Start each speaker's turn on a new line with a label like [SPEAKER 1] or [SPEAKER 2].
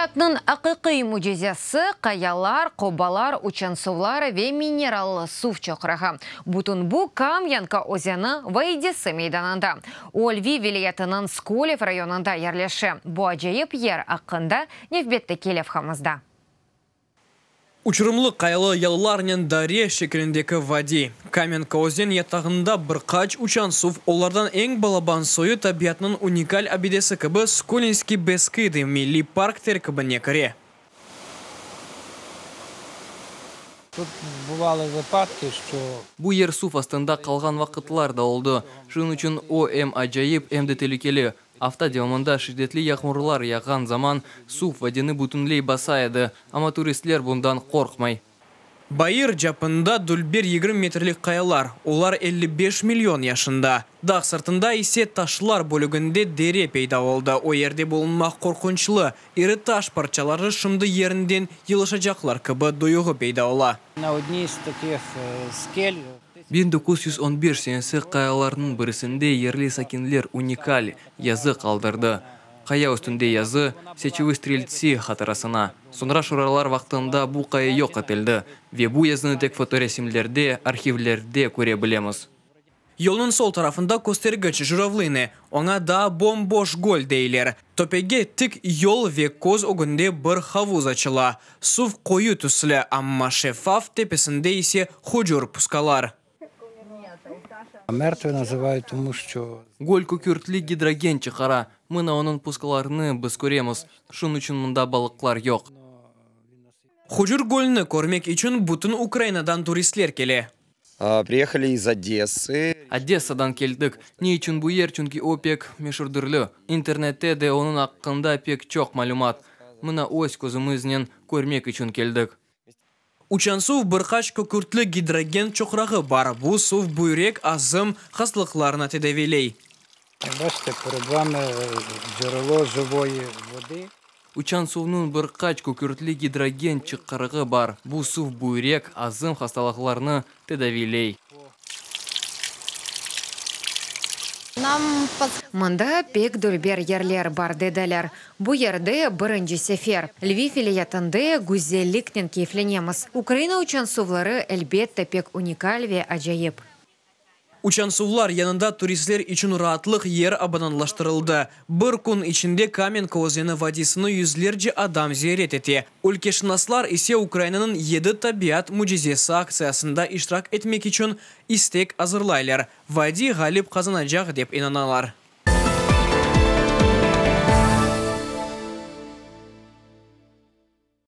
[SPEAKER 1] Tabiatnıñ aqiqiy mücizesi, qayalar, qobalar, uçansuvlar ve minerallı suv çoqrağı. Bütün bu Kamyanka özeni vaidisi meydanında. O, Lviv vilâyetiniñ Skoliv rayonında yerleşe. Bu acayip yer aqqında nevbetteki levhamızda.
[SPEAKER 2] Uçurımlı qayalı yalılarnen dare şekilindeki vadiy. Kamenka özen yatağında bir qaç uçansuv, olardan eñ balaban soyu tabiatnıñ unikal abidesi kibi Skolinskiy Beskıdı milliy park terkibine kire.
[SPEAKER 3] Bu yer suv astında qalğan vaqıtlar da oldı. Şunıñ içün o em acayip, em de telükeli. Afta devamında şiddetli yağmurlar yağğan zaman suv vadini bütünley basa edi, amma turistler bundan qorqmay.
[SPEAKER 2] Bayır capında dülber 20 metrlik qayalar, olar 55 million yaşında. Dağ sırtında ise taşlar bölüginde dere peyda oldı. O yerde bulunmaq qorqunçlı, iri taş parçaları şimdi yerinden yılışacaqlar kibi duyuğı peyda ola.
[SPEAKER 3] 1915 senesi qayalarnıñ birisinde yerli sakinler unikal yazı qaldırdı. Qaya üstünde yazı, Seçevi streltsi hatırasına. Soñra şuralar vaqtında bu qaya yoq etildi ve bu yazını tek fotoresimlerde, arhivlerde köre bilemiz.
[SPEAKER 2] Yolnıñ sol tarafında köstergiç, Juravlıne, oña daa bom-boş göl deyler. Töpege tik yol ve köz ögünde bir havuz açıla. Suv qoyu tüslü, amma şeffaf, tepesinde ise hucur puskalar.
[SPEAKER 3] Göl kükürtli gidrogen çıqara, mına onıñ puskalarını biz köremiz, şunıñ içün mında balıqlar yoq.
[SPEAKER 2] Hucur gölni körmek içün bütün Ukrainadan turistler kele.
[SPEAKER 4] Priyehali iz Odessy.
[SPEAKER 3] Odessadan keldik. Ne içün bu yer? Çünki o pek meşurdırlı. İnternette de onıñ aqqında pek çoq malümat. Mına öz közümiznen körmek içün keldik.
[SPEAKER 2] Uçansuv bir qaç kükürtli gidrogen çoqrağı bar. Bu suv büyrek, azım hastalıqlarını tedaviyley.
[SPEAKER 3] Uçansuvnıñ bir qaç kükürtli gidrogen çıqarığı bar. Bu suv büyrek, azım hastalıqlarını tedaviyley.
[SPEAKER 1] Mında pek dülber yerler bar, dediler. Bu yerde birinci sefer. Lviv vilâyetinde güzelliknen keyflenemiz. Ukraina uçansuvları, elbette, pek unikal ve acayip.
[SPEAKER 2] Uçansuvlar yanında turistler içün raatlıq yer abadanlaştırıldı. Bir kün içinde Kamenka özeni vadiysini yüzlerce adam ziyaret ete. Ülkeşınaslar ise Ukrainanıñ yedi tabiat mücizesi aktsiyasında iştirak etmek içün istek azırlaylar. Vadiy ğalip qazanacaq, dep inanalar.